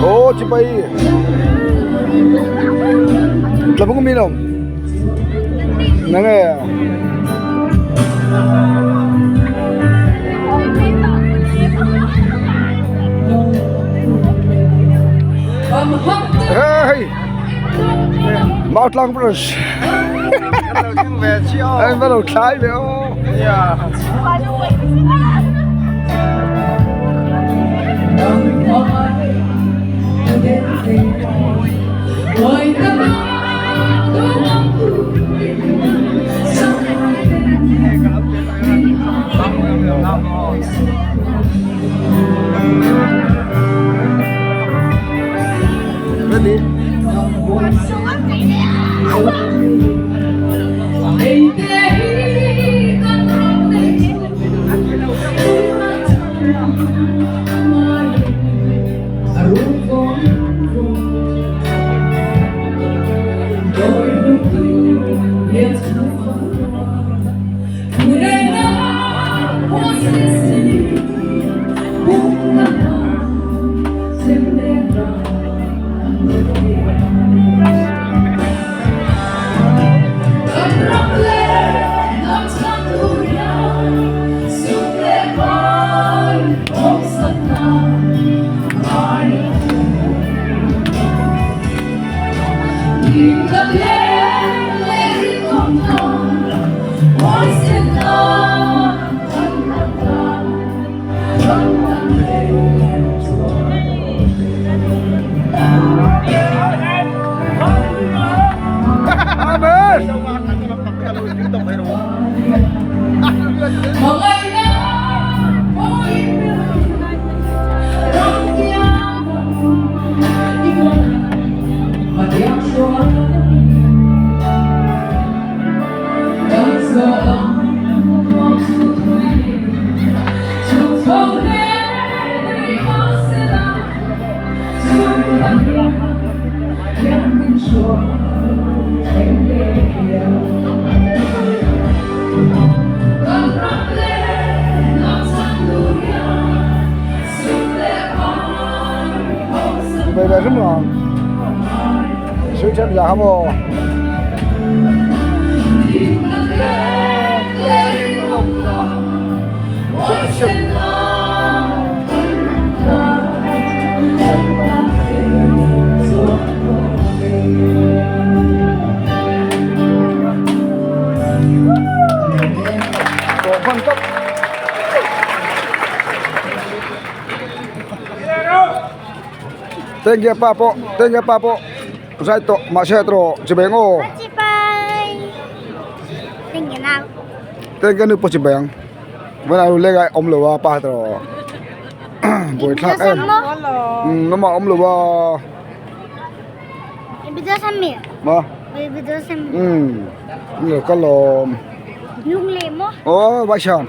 Aw chibai tlabung mi lo nang e hey mau tlang brush anh bắt đầu trái về ô Về về rất ngon. ṭhen zah kha maw. Tengge pa pawh tengge pa pawh zai tawh mahse erawh chibai ang aw. Tengge nu pawh chibai ang vawiinah lu leng a awm lo a pa erawh buaithlak em umm amah a awm lo a. Ma umm ka lawm aw vaisam.